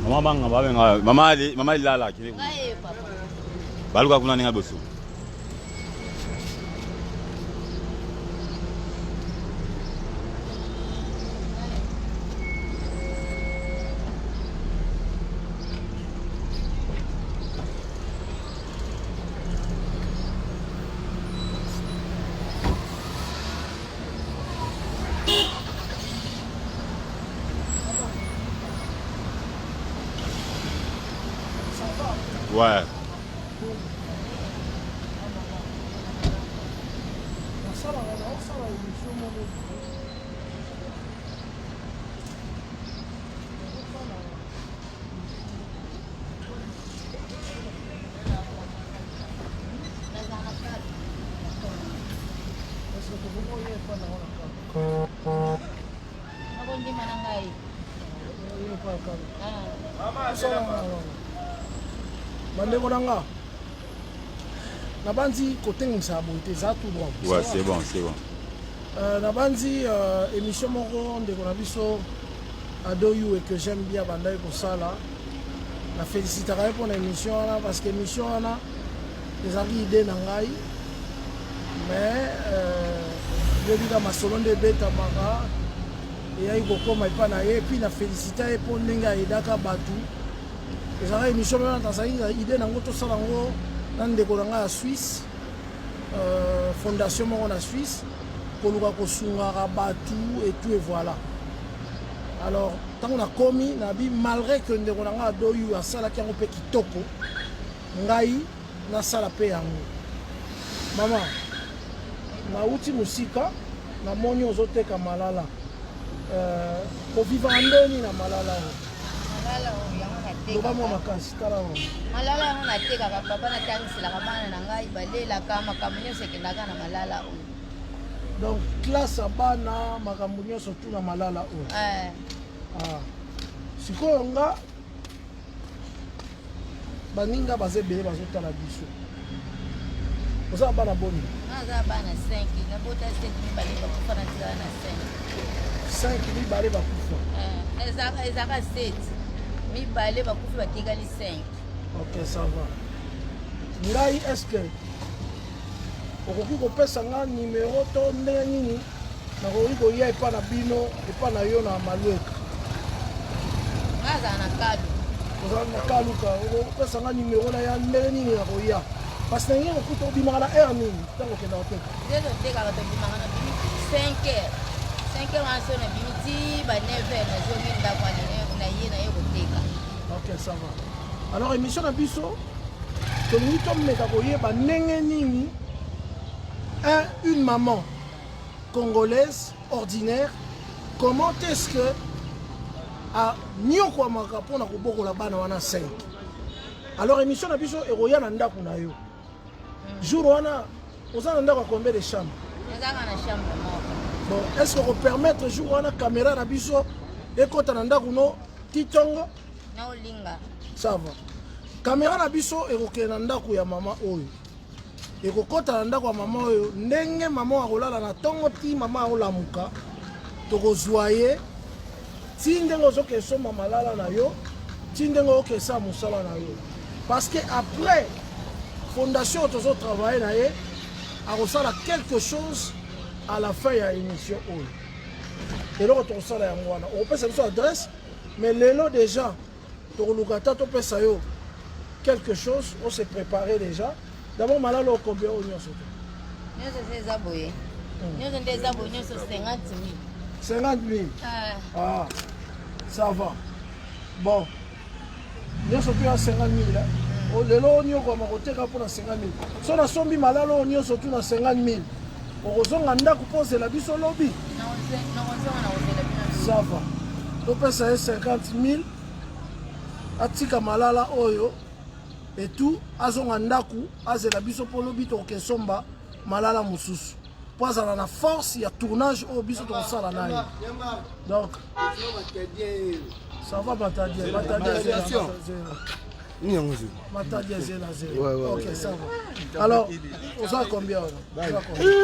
Mama banga babenga mama mama lilala kende kuna. Baluka kuna ninga boso. Ouais. Nakondima na ngai. Bandeko na nga nabanzi kotengisa boye te eza tout droit. Ouais, c'est bon, c'est bon. Euh, nabanzi euh, émission moko ndeko na biso Ado et que j'aime bien bandaki kosala na félicitaka ye mpona émission wana parce que émission wana ezalaki idée na ngai mais euh, yobi ka masolo nde ebetamaka eyaki kokoma epai na ye epuis na félicita ye mpo ndenge ayedaka bato ezalaka émission mpe nazalaki na idée na yango tosala yango na ndeko na ngai ya suisse euh, fondation moko na suisse koluka kosungaka bato et tout et voilà alors ntango nakomi nabi malgré que ndeko na ngai adoyu asalaki yango mpe kitoko Ngai nasala pe yango. Mama, nauti mosika, namoni ozoteka malala. Euh, ovivaka ndeni na malala oyo? Malala oyo yango natekaka. Loba mwa makasi, tala oyo. Malala yango natekaka papa, natangiselaka bana na ngai, balelaka, makambo nyonso ekendaka na malala oyo. Donc classe ya bana, makambo nyonso tu na malala oyo. Eh. Ah. Sikoyo nga baninga baza ebele bazotala biso oza na bana boni naza bana 5 nabota 7 mibale bakufa na tikala na 5 5 mibale bakufa eh, ezaka 7 mibale bakufi batikali 5 ok ça va ngai est ce que okoki kopesa nga nimero to ndenge nini nakoki koya epa na bino epa na yo na malueka azala na kalu ozala na kaluka okopesa nga nimero na ya ndenge nini nakoya parce na ngai kokuta obimaka na heure nini ntango okenda koteka nde totekaka tobimaka na bimi 5 heures 5 heures wana so na bimi ti ba 9 heures nazongi ndako na ye na ye koteka ok ça va alors émission na biso tolingi tomeka koyeba ndenge nini un une maman congolaise ordinaire comment est-ce que anyokwamaka mpo na kobokola bana wana 5 alors émission na biso ekoya na ndako na yo mm. jour wana oza na ndako ya combien de chambre ezaka na chambre moko bon est ce que okopermettre jour wana caméra na biso ekɔta na ndako no ti ntongo naolinga ça va caméra na biso ekokende na ndako ya mama oyo ekokɔta na ndako ya mama oyo ndenge mama akolala na ntongo ti mama akolamuka tokozwa ye ti ndenge ozokende somba malala na yo ti ndenge okesa mosala na yo parce que après fondation oyo tozotravaille na ye akosala quelque chose à la fin ya émission oyo eloko tokosala yango wana okopesa biso adresse mais lelo déjà tokoluka ata topesa yo quelque chose o se préparer déjà d'abord malala o combien oyo nyonso te nyonso nde eza boye hmm. nyonso nde eza boye nyonso 50 000 50 000 ah. ah ça va bon nyonso tu ya 50 000 hmm. lelo onyokwama koteka mpo na 50 000 so nasombi malala oyo nyonso tu na 50 000 okozonga ndako mpo ozela biso lobi ça va topesa ye 50 000 atika malala oyo etout azonga ndako azela biso mpo lobi tokoke somba malala mosusu mpo azala na force ya tournage oyo biso tokosala na ye donc ça va matadien matadien Nini yango zela? Matadi ya zela zela. Ouais, ouais, ok, ça va. Alors, oza combien wana? Oza combien?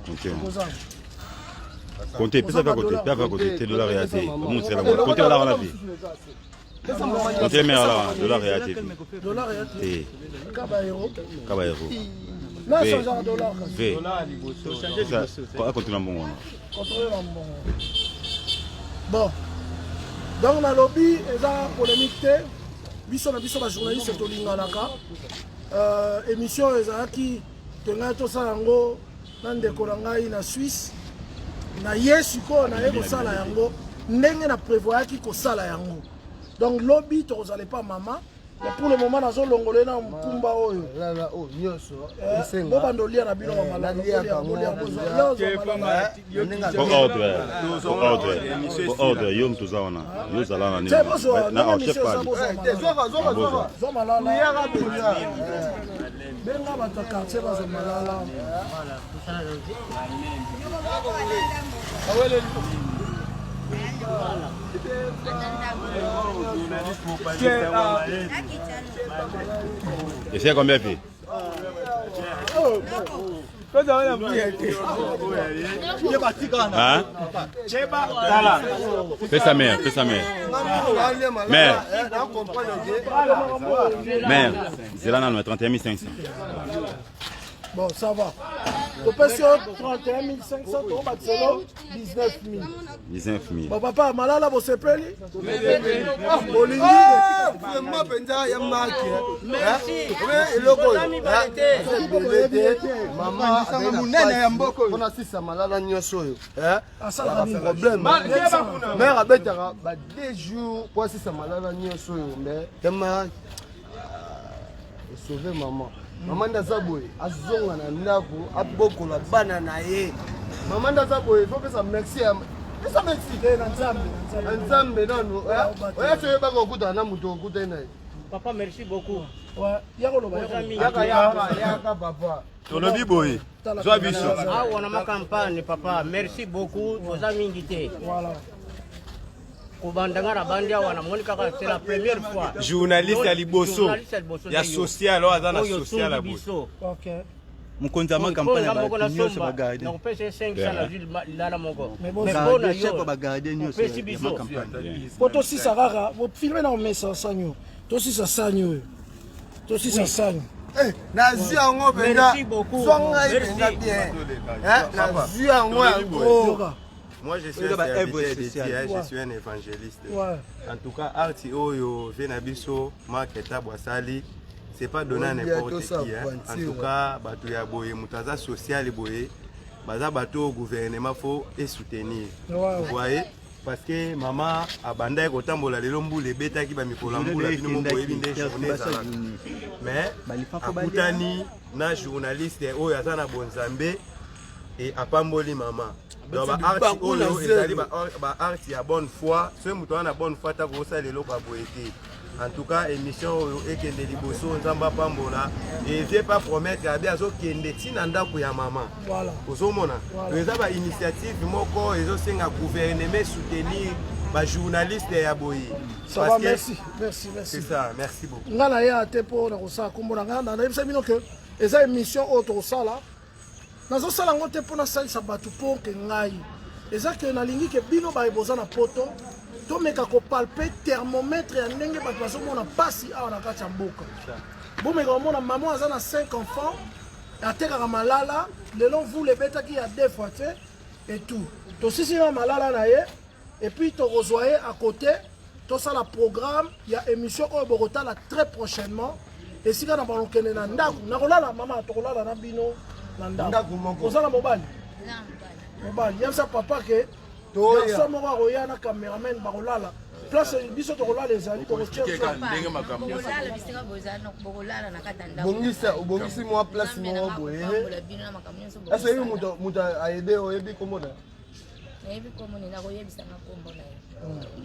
Ok. Oza. Compte, pesa pa côté, pesa pa côté, te dollar ya te. Omonisela ngo. Compte wala wana te. Compte mère wala wana, dollar ya te. Dollar ya te. Te. Kaba euro. Kaba euro. Na change dollar. V. Dollar liboso. Contrôle mbongo wana. Contrôle mbongo. Bon. Donc nalobi eza polémique te. Biso na biso ba journaliste tolinganaka. Euh, émission ezalaki tongai tosala yango na ndeko na ngai na Suisse. Na ye sikoyo naye kosala yango ndenge na prévoyaki kosala yango. Donc lobi tokozala epa mama. Mais pour le moment nazolongola ye na mokumba oyo. Lala oyo nyonso Eh, bobanda olia na bino bamalala Po ordre, po ordre, po ordre, yo moto oza wana, yo ozala na nini? Te bozwa Na ndenge chef émission eza pali. bozwa malala. Bozwa. Zwa malala. Benga bato ya quartier bazwa malala. Et c'est combien fait? Hein? Fais sa mère, fais sa mère. Mère. Mère, zela nano 31 500. Bon, ça va. Topesi yo 31 500 tokobatiselo 19 000. 19 000. Bon papa, malala bosepeli? Bolingi? Vraiment mpenza ya marke eloko oyo ebele te mama monene ya mboka oyo. mpona sisa malala nyonso oyo Asalaka nini? problème mare abetaka ba deux jours po asisa malala nyonso oyo mais tema esauve mama. Mama nde aza boye azonga na ndako abokola bana na ye. Mama nde aza boye fo pesa merci ya pesa merci Te na Nzambe, na na Nzambe. Nzambe nanu oya so oyebaka okutana na moto okutani na ye. Papa, merci beaucoup. Ouais, ya koloba, ya koloba. Yaka yaka yaka papa. Tolobi boye, Tala zwa biso. Awa na makampane papa, merci beaucoup. Toza mingi te. Voilà. Kobanda nga na bandi awa namoni kaka c'est la première fois. Journaliste ya liboso Journaliste ya liboso ya nde yo. social oyo aza na Oyo social ya osungi boye. biso. OK. Mokonzi ya Oyo makampagne nga moko ya bato nyonso nasomba, bagarde nakopesa ye 500 na ville lala moko. Mais bon, Mais mpo na chef ya yo, bagarde nyonso opesi ya biso. makampagne. Po tosisa kaka, filme na omesa sani oyo. Tosisa sani oyo. Tosisa sani. Nazwi yango mpenza Merci beaucoup. zwa ngai Merci. mpenza bien nazwi yango yango. Yoka. Moi, je suis Oyo un ba œuvre serviteur de Dieu, sociale. hein, Ouais. je suis un évangéliste. Ouais. En tout cas, arti oyo vie na biso Marc Etabo asali, c'est pas donné à Oui, n'importe bientôt ça, qui. Hein. En pointure. tout cas, bato ya boye, moto aza social boye, baza bato au gouvernement faut et soutenir. Ouais, ouais. Vous voyez? Parce que mama abandaki kotambola lelo mbula ebetaki bamikolo ya mbula bino moko boyebi nde journée ezalaka. Mais akutani na journaliste oyo aza na bonzambe e apamboli mama. Donc ba art oyo ezali ba art ya bonne foi. Soki moto aza na bonne foi ta kosala eloko ya boye te. En tout cas, émission oyo ekende liboso, Nzambe apambola. Et viens pas promettre abi azokende ntina ndako ya mama. Voilà. Ozomona Voilà. eza ba initiative moko ezosenga gouvernement soutenir ba journaliste ya boye. Ça va, Parce que- merci. Merci, merci. C'est ça, merci beaucoup. Nga na ye ate mpo na kosala nkombo na ngai nayebisa bino ke eza émission oyo tokosala nazosala yango te mpo nasalisa bato mpo ke ngai eza ke nalingi ke bino baye boza na poto tomeka kopalpe thermomètre ya ndenge bato bazomona mpasi awa na kati ya mboka. Bomeka komona mama aza na 5 enfants atekaka malala lelo mvula ebetaki ya deux fois te et tout tosisi na malala na ye et puis tokozwa ye à côté tosala programme ya émission oyo bokotala très prochainement esika na balokende na ndako nakolala mama tokolala na bino na Ndako moko. oza na mobali Na mobali. mobali yebisa papa ke Toya. garçon moko akoya na cameraman bakolala place biso tokolala ezali tokotia Bokolala bisika boza bokolala na kati ya ndako. Bongisa obongisi mwa place Nzambe na moko nga boye. kopambola bino na makambo nyonso Ese oyebi bokosala. moto moto ayede oyebi kombo na ye? Nayebi kombo nini, nakoyebisanga kombo na ye.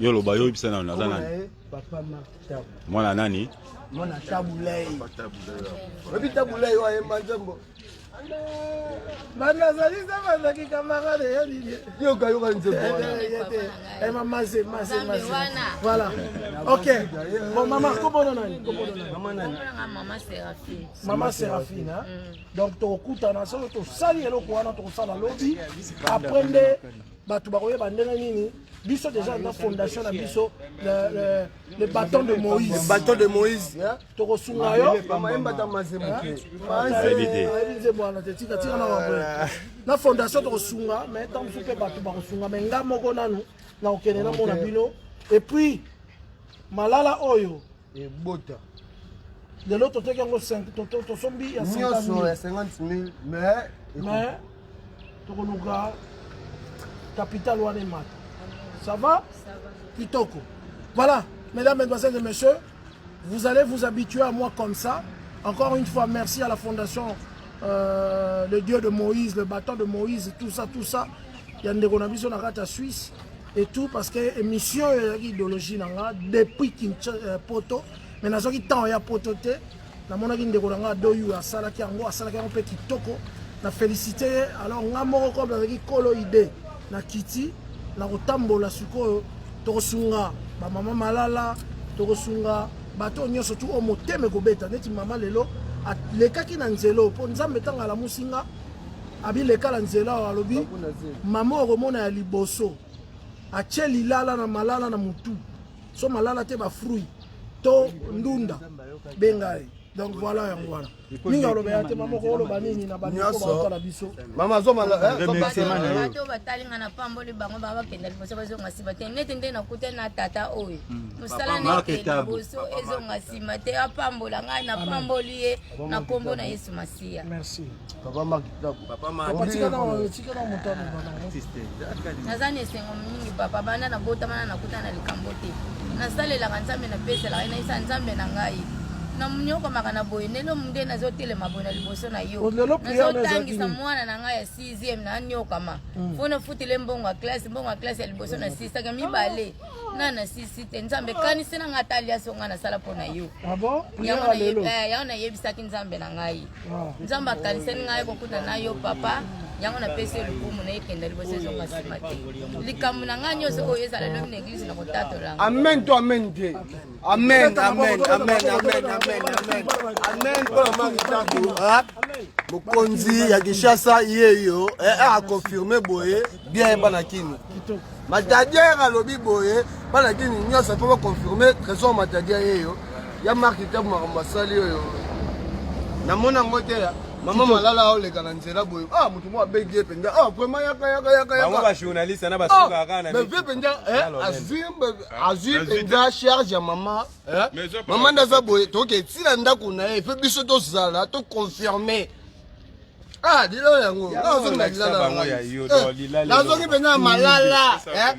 Yo loba yo yebisa nano naza Kombo na nani? ye papa Marc Tabu. Mwana nani? Mwana Tabulei. Oyebi Tabulei oyo ayemba nzembo. Banazali se bazaki camarade ya nini? Yoka yoka nzembo wana. Eh mama ze ma ze ma ze. Wana. Voilà. OK. Bon maman, kombo nani? Kombo nani? Mama nani? Mama Séraphine. Mama Séraphine, hein? Donc tokutana soki tosali eloko wana tokosala lobi après nde bato bakoyeba ndenge nini biso déjà na fondation na biso le bâton de Moïse. Le bâton de Moïse. Tokosunga yo. Mama yembata maze moke. Ayebi nzembo wana te tika tika na bango. Na fondation tokosunga mais ntango mosusu mpe bato bakosunga mais nga moko nanu nakokende namona bino et puis malala oyo ebota lelo toteki yango tosombi ya nyonso ya 50 000 mais mais tokoluka capital wana emata. Ça va? Kitoko. Voilà, mesdames, mesdemoiselles et messieurs, vous allez vous habituer à moi comme ça. Encore une fois, merci à la fondation le Dieu de Moïse, le bâton de Moïse, tout ça, tout ça. Il y a ndeko na biso na kati ya Suisse et tout parce que émission ezalaki idéologie na nga depuis Kinshasa poto, mais nazwaki temps ya poto te. Namonaki ndeko na nga Doyu asalaki yango, asalaki yango mpe kitoko. Na félicité ye. Alors nga moko comme nazalaki kolo idée na kiti na kotambola sikoyo tokosunga bamama malala, tokosunga bato nyonso tu oyo motema ekobeta neti mama lelo alekaki na nzela oyo mpo Nzambe ntango alamusi nga abileka na nzela oyo alobi mama okomona ya liboso atie lilala na malala na motu so malala te bafruit to ndunda benga ye. Donc voilà, yango wana mingi aloba ya te. Mama oloba nini na bandeko baotala biso? Mama azomala. Bato batalinga na pamboli bango baa bakenda liboso bazonga nsima te neti nde nakutani na tata oyo mosala nete liboso ezonga nsima te apambola ngai napamboli ye na nkombo na Yesu Masiya. Merci. Papa Mark Tabu. Papa Mark. Tika na tika na moto aloba nango. Naza na esengo mingi papa banda nabotama na nakutana na likambo te nasalelaka Nzambe napeselaka ye nayisa Nzambe na ngai namunyokomaka na boye lelo nde nazotelema boye na liboso na yo Oh, lelo prière na ezalaki nazotangisa nini? Mwana na ngai ya 6e nanyokama mpo nafutile mbongo ya classe, mbongo ya classe ya liboso na sisaka mibale na na sisi te. Nzambe kanisi na ngai ata aliasi ngai nasala mpo na yo. Ah bon, prière Yango ya lelo? Yango nayebisaki Nzambe na ngai. Ah. Nzambe akanisani ngai kokuta na yo papa, yango napesi ye lokumu na ekenda liboso ezonga nsima te likambo na ngai nyonso oyo ezala lobi na église na kotatola yango. Amen to amen te. Amen, amen, amen, amen, amen, amen. Amen mpona Mark Tabu. Ah, mokonzi ya Kinshasa ye yo aconfirme boye bien bana kini. Kitoko. Matadiere alobi boye bana kini nyonso mpo baconfirme Trésor Matadiere ye yo ya Mark Tabu makambo asali oyo namona yango te ya mama malala aoleka na nzela boye, ah moto moko abengi ye mpenza, ah vraiment yaka yaka yaka bango yaka. Bajournaliste na basukaka kaka na Mais vie mpenza azwi mpenza charge ya mama eh. Mais eza Mama nde aza boye toke etina ndako na ye mpe biso tozala toconfirme. Ah lilo yango Yango nazongi na olakisa lilala bango na ya ngai. yo, donc lilala Nazongi mpenza ya malala eh.